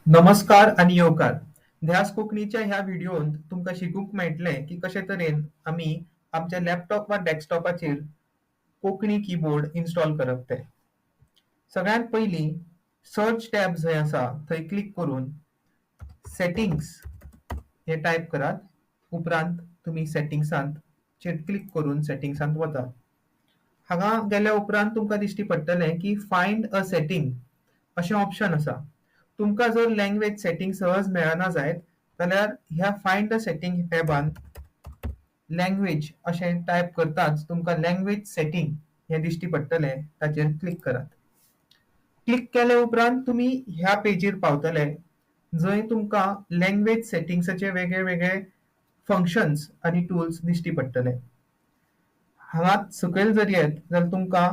नमस्कार आनी येवकार. ध्यास कोंकणीच्या ह्या व्हिडियोंत तुमकां शिकूंक मेळटलें की कशे तरेन आमी आमच्या लॅपटॉप वा डेस्कटॉपाचेर कोंकणी कीबोर्ड इन्स्टॉल करप तें. सगळ्यांत पयलीं सर्च टॅब जंय आसा थंय क्लिक करून सेटिंग्स हें टायप करात. उपरांत तुमी सेटिंग्सांत चेर क्लिक करून सेटिंग्सांत वतात. हांगा गेल्या उपरांत तुमकां दिश्टी पडटलें की फायंड अ सेटिंग अशें ऑप्शन आसा. तुमकां जर लँग्वेज सेटिंग सहज मेळना जायत जाल्यार ह्या फायंड अ सेटिंग टॅबान लँग्वेज अशें टायप करताच तुमकां लँग्वेज सेटिंग हें दिश्टी पडटलें, ताचेर क्लिक करात. क्लिक केले उपरांत तुमी ह्या पेजीर पावतले जंय तुमकां लँग्वेज सेटिंग्साचे वेगळे वेगळे फंक्शन्स आनी टूल्स दिश्टी पडटले. हांगा सकयल जर येत जाल्यार तुमकां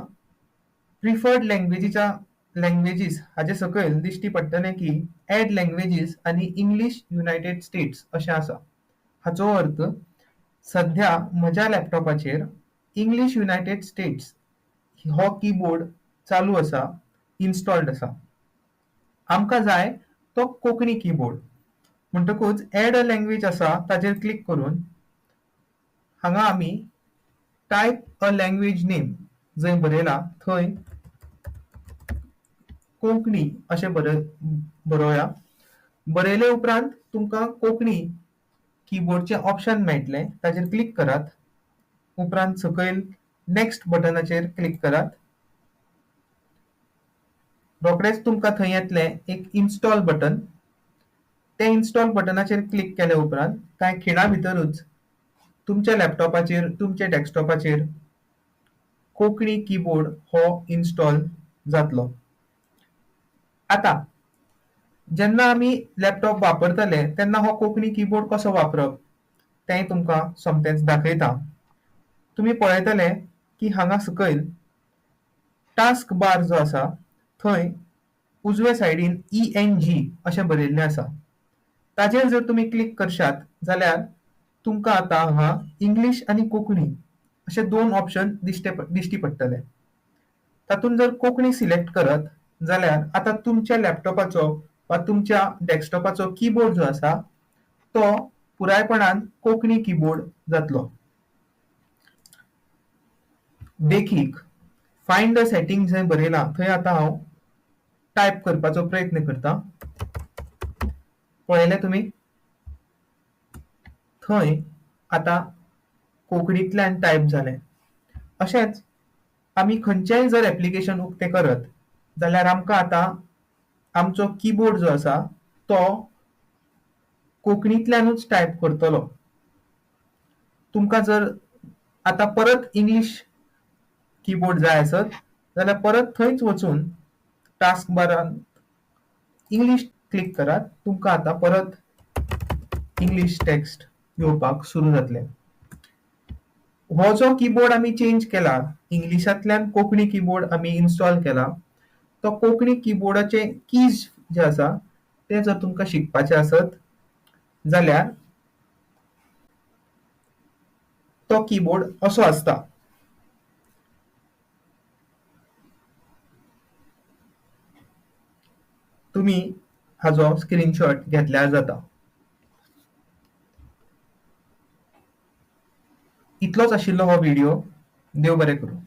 प्रिफर्ड लँग्वेजीच्या लँग्वेजीस हाजे सकयल दिश्टी पडटलें की ऍड लँग्वेजीस आनी इंग्लीश युनायटेड स्टेट्स अशें आसा. हाचो अर्थ सध्या म्हज्या लॅपटॉपाचेर इंग्लीश युनायटेड स्टेट्स हो कीबोर्ड चालू आसा, इन्स्टॉल्ड आसा. आमकां जाय तो कोंकणी कीबोर्ड, म्हणटकूच ऍड अ लँग्वेज आसा ताचेर क्लिक करून हांगा आमी टायप अ लँग्वेज नेम जंय बरयला थंय कोंकणी अशें बरोवया. बरयले उपरांत तुमकां कोंकणी कीबोर्डचें ऑप्शन मेळटलें, ताचेर क्लिक करात. उपरांत सकयल नॅक्स्ट बटनाचेर क्लिक करात. रोखडेंच तुमकां थंय येतलें एक इन्स्टॉल बटन. तें इन्स्टॉल बटनाचेर क्लिक केले उपरांत कांय खिणा भितरूच तुमच्या लॅपटॉपाचेर, तुमच्या डेस्कटॉपाचेर कोंकणी कीबोर्ड हो इन्स्टॉल जातलो. आतां जेन्ना आमी लॅपटॉप वापरतले तेन्ना हो कोंकणी कीबोर्ड कसो वापरप तेंय तुमकां सोमतेंच दाखयता. तुमी पळयतले की हांगा सकयल टास्क बार जो आसा थंय उजवे सायडीन ENG अशें बरयल्लें आसा. ताचेर जर तुमी क्लिक करशात जाल्यार तुमकां आतां हांगा इंग्लीश आनी कोंकणी अशे दोन ऑप्शन दिश्टी पडटले. तातूंत जर कोंकणी सिलेक्ट करत जाल्यार आतां तुमच्या लॅपटॉपाचो वा तुमच्या डेस्कटॉपाचो कीबोर्ड जो आसा तो पुरायपणान कोंकणी कीबोर्ड जातलो. देखीक फायंड अ सेटिंग जंय बरयलां थंय आतां हांव टायप करपाचो प्रयत्न करता. पळयलें तुमी, थंय आतां कोंकणींतल्यान टायप जालें. अशेंच आमी खंयचेंय जर एप्लिकेशन उक्तें करत जाल्यार आमकां आतां आमचो कीबोर्ड जो आसा तो कोंकणींतल्यानूच टायप करतलो. तुमकां जर आतां परत इंग्लीश कीबोर्ड जाय आसत जाल्यार परत थंयच वचून टास्क बारांत इंग्लीश क्लिक करात, तुमकां आतां परत इंग्लीश टॅक्स्ट येवपाक सुरू जातलें. हो जो कीबोर्ड आमी चेंज केला, इंग्लिशांतल्यान कोंकणी कीबोर्ड आमी इन्स्टॉल केला, तो कोंकणी कीबोर्डाचे कीज जे आसा ते जर तुमकां शिकपाचे आसत जाल्यार तो कीबोर्ड असो आसता. तुमी हाजो स्क्रीनशॉट घेतल्यार जाता. इतलोच आशिल्लो हो व्हिडियो. देव बरें करूं.